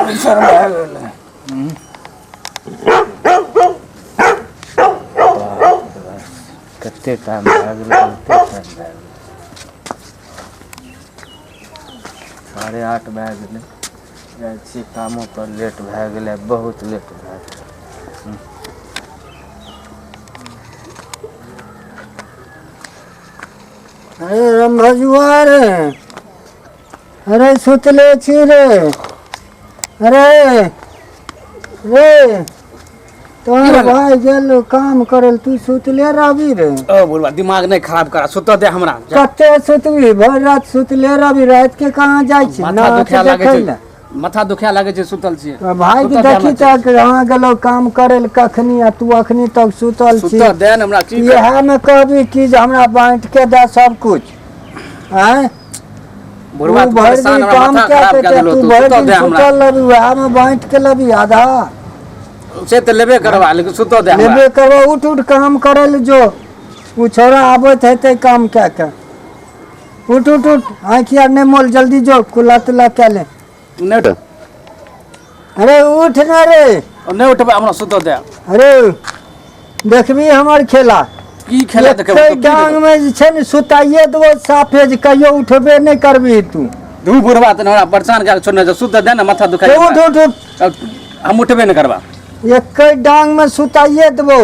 भिनसर भए गेलै। कते टाइम भए गेलै, बहुते टाइम भए गेलै, 8:30 भए गेलै। जाइ छियै कामो पर, लेट भए गेलै, बहुत लेट भए गेलै। अरे रमभजुआ रे, अरे सुतले छी रे? अरे रे, तोहर भाई गेल काम करे, तू सुतले रहबी रे? ओ बुढ़वा, दिमाग नहीं खराब करा, सुत दे हमरा। कते सुतबी? भरि रात सुतले रहबी, रात के कहाँ जाइ छी? माथा नाच दुखाए लागै देखै छै। लए। माथा दुखाए लागै छै, सुतल छियै। तो भाई के सुतऽ दे देखी हमरा। तक कहाँ गेलो काम करे लए कखनी, आ तू अखनी तक सुतल छी। सुत दे ने हमरा, की कर- इएह में कहबी कि जे हमरा बाँटि के दे सब कुछ, आँय? बुढ़वा तू तू भरि परेशान दिन हमरा काम माथा कए खराब के कए देलहो तू तू। भरि सुतऽ दिन दे हमरा। सुतल रहबी, उएह में बाँटि के लेबी आधा। से तऽ लेबे करबा, लेकिन सुतऽ दे हमरा। लेबे करबो। उठ उठ, काम करे लए जो, ओ छोड़ा आबैत हेतै काम कए के। उठ उठ उठ, आँखि आर नहि मोल, जल्दी जो, कुला तुला कए ले। नहि उठ। अरे उठ ना रे। नहि उठबै, हमरा सुतऽ दे। अरे देखबी हमर खेला। की खेला देखबै? एके तो की डांग देखबै? में जे छै ने सुताइए देबो साफे, जे कहियो उठबे नहि करबही तू। दू बुढ़वा तऽ हमरा परेशान कए के छोड़ने छै। सुतऽ दे ने, माथा दुखाइ। उठ उठ उठ। हम उठबे नहि करबा। एके डांग में सुताइए देबो।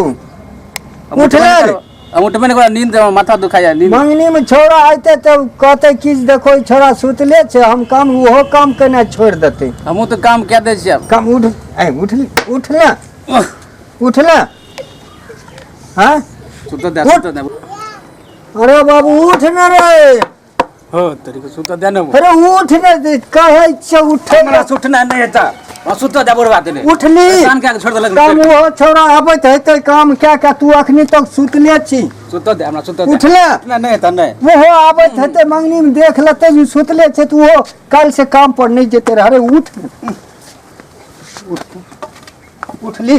हम उठ उठबे ले नहि रे। करबा। हम उठबे नहि करबा, नींद से माथा दुखाइया, नींद। मंगनी में छौड़ा अयतै तऽ कहतै कि जे देखो ई छौड़ा सुतले छै, हम काम ओहो काम केनाइ छोड़ि देतै। हमहूँ तऽ काम कए दै छियै आब। काम उठ, ऐ उठ, उठ ने, उठ ने। हाँ सुतऽ दे। उठ। सुतऽ दे। अरे बाबू, उठ ने रे। हो तरीके, सुतऽ दे ने। अरे उठ ने, कहै छियै उठे। हमरा से उठना नहि हेतै, हाँ, सुतऽ दे बुढ़वा तने। उठली। परेशान कए के छोड़ देलक। काम ओहो छौड़ा आबैत हेतै काम कए के, तू अखनी तक सुतले छी। सुतऽ दे हमरा, सुतऽ दे। उठले। उठना नहि हेतै, नहि। ओहो आबैत हेतै मंगनी में, देख लेतै जे सुतले छै तऽ ओहो काल्हि से काम पर नहि जेतै रे। अरे उठ ने। उठ, उठली।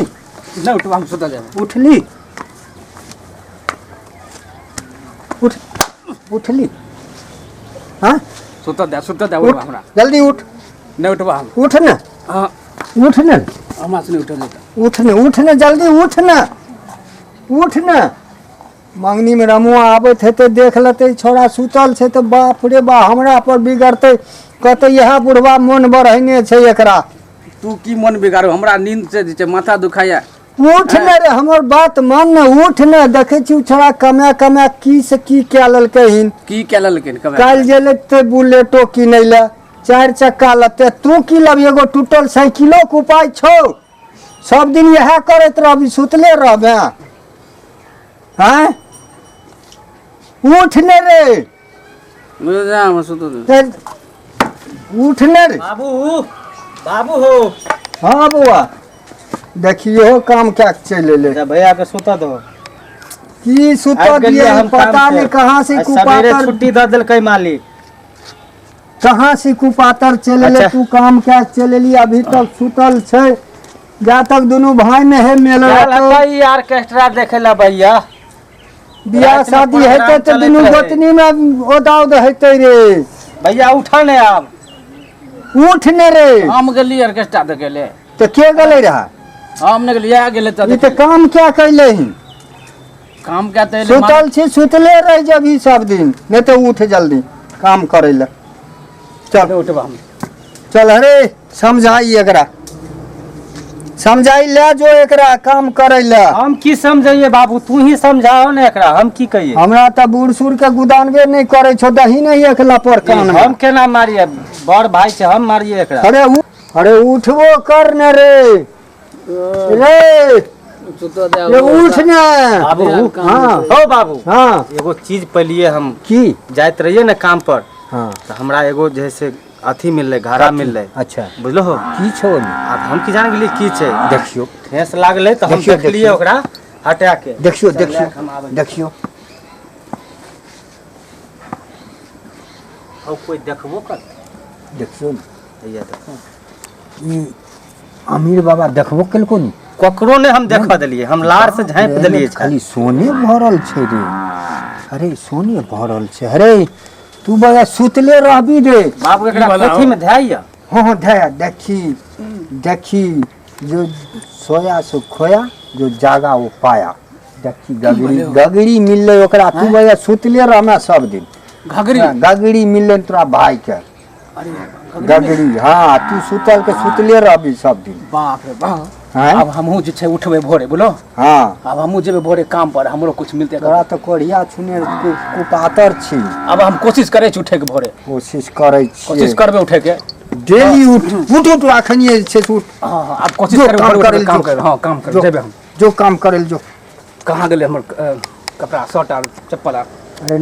नहि उठबा हम, सुतऽ दे। उठली, उठ, उठली। हाँ। सुतऽ दे, सुतऽ दे उठ। बुढ़वा हमरा। जल्दी उठ। नहि उठबा हम। उठ ने। हाँ। उठ ने। हमरा से नहि उठल जेतै। उठ ने, उठ ने, जल्दी उठ ने, उठ ने। मंगनी में रमुआ आबैत हेतै, देख लेतै छोड़ा सुतल छै तऽ बाप रे बा, हमरा पर बिगड़तै, कहतै इएह बुढ़वा मोन बढ़ेने छै एकरा। तू की मन बिगाड़ू? हमरा नींद से जे छै माथा दुखाइया। उठ ने रे, हमर बात मान ने, उठ ने। देखै छी ओ छोड़ा कमा कमा की से की कए लेलकै हिन। की कए लेलकै? कमे काल्हि जे लेतै बुलेटो किनै लए, चारि चक्का लेतै, तू की लेबही? एगो टूटल साइकिलो के उपाय छौ? सब दिन इएह करैत रहबी, सुतले रहबे? आँय, उठ ने रे। जा, हमरा सुतऽ दे। उठ ने रे। बाबू, बाबू हो। हाँ बौआ, देखियो काम क्या चलि एलै। अच्छा, भैया के सुतऽ दो। की सुतऽ आबि गेलियै दियै? हम काम पता से। नहि कहाँ से आइ सवेरे कुपातर छुट्टी दऽ देलकै मालिक। कहाँ से कुपातर चलि एलै। अच्छा। तू काम क्या चलि एली, अभी तक सुतल छै। जा तक दुनू भाई में है मेल चल रहतौ। हतै ई ऑर्केस्ट्रा देखे ला भैया। बियाह रातिमे शादी प्रोग्राम हेतै तऽ चलैत दुनू रहै। गोतनी में ओदा ओद हेतै रे। भैया, उठा ने आब। उठ ने रे। हम गेली ऑर्केस्ट्रा देखे ले। तऽ के गेलै रहै? हम नहि गेली, इएह गेलै तऽ। ई तऽ काम क्या कैले ही? काम क्या तऽ एलै। सुतल छी, सुतले रहि जबही सब दिन, नहि तऽ उठ जल्दी, काम करै लए चल। नहि उठबा हम। चल। अरे समझाई एकरा, समझाई ले जो एकरा काम करै लए। हम की समझैये बाबू? तू ही समझाओ ने एकरा, हम की कहिए? हमरा तऽ बूढ़ सूढ़ के गुदानबे नहि करै छौ, दही नहि एकला पर कान में। हम केना मारिए? बड़ भाई छै, हम मारिए एकरा? अरे अरे उठबो कर ने रे, रे। सुतऽ दे। रे, उठ ने। बाबू। हाँ। हो बाबू। हाँ। एगो चीज पलिए हम। की? जाइत रहिए ने काम पर, हाँ, तऽ हमरा एगो जे है से अथी मिललै, घड़ा मिललै। अच्छा। बुझलो हो? की छौ ओहिमे? आब हम की जान गेलियै की छै। देखियौ। ठेस लागलै तऽ हम देखियौ, देखलियै देखियौ। ओकरा हटा के। देखियौ। चल, देखियौ। लए कऽ हम आबै छी। देखियौ। हौ, कोइ देखबो कर। देखियौ ने। हैया देखो। ई अमीर बाबा देखबो केलको नी? ककरो नहि हम देखऽ देलियै, हम लार से झाँपि एहिमे देलियै। तऽ खाली सोने भरल छै रे। अरे सोने भरल छै। अरे तू बड़ा सुतले रहबी रे। बाबू, एकरा की भला हो? कोठीमे धैया। हाँ हाँ धै देखी देखी, जो सोया सो खोया, जो जागा वो पाया। देखी गगरी भेलौ? गगरी मिललै ओकरा। तू भैया सुतले रहना सब दिन। घघरी? हाँ, गगरी मिललै तोरा भाई के। अरे घघरी। गगरी, हाँ। तू सुतल के सुतले रहबी सब दिन। बाप रे बाप। हैं? अब हमहूँ जे छै उठबै भोरे, बोलो। हाँ। आब हमहूँ जेबै भोरे काम पर, हमरो कुछ मिलतै। तोरा तऽ कोढ़िया छुने कुपातर छी। अब हम कोशिश करै छी उठैके भोरे। कोशिश करै कोशिश छियै। करबै उठैके। डेली उठ उठ उठ, अखनिये जे छै से उठ। हाँ हाँ, आब कोशिश जो करबै काम भोरे करै उठबै, काम जो। करबै, हाँ, काम करबै। जो। जेबै हम। जो काम करै जो। कहाँ गेलै हमर कपड़ा, शर्ट आर चप्पल आर? अरे।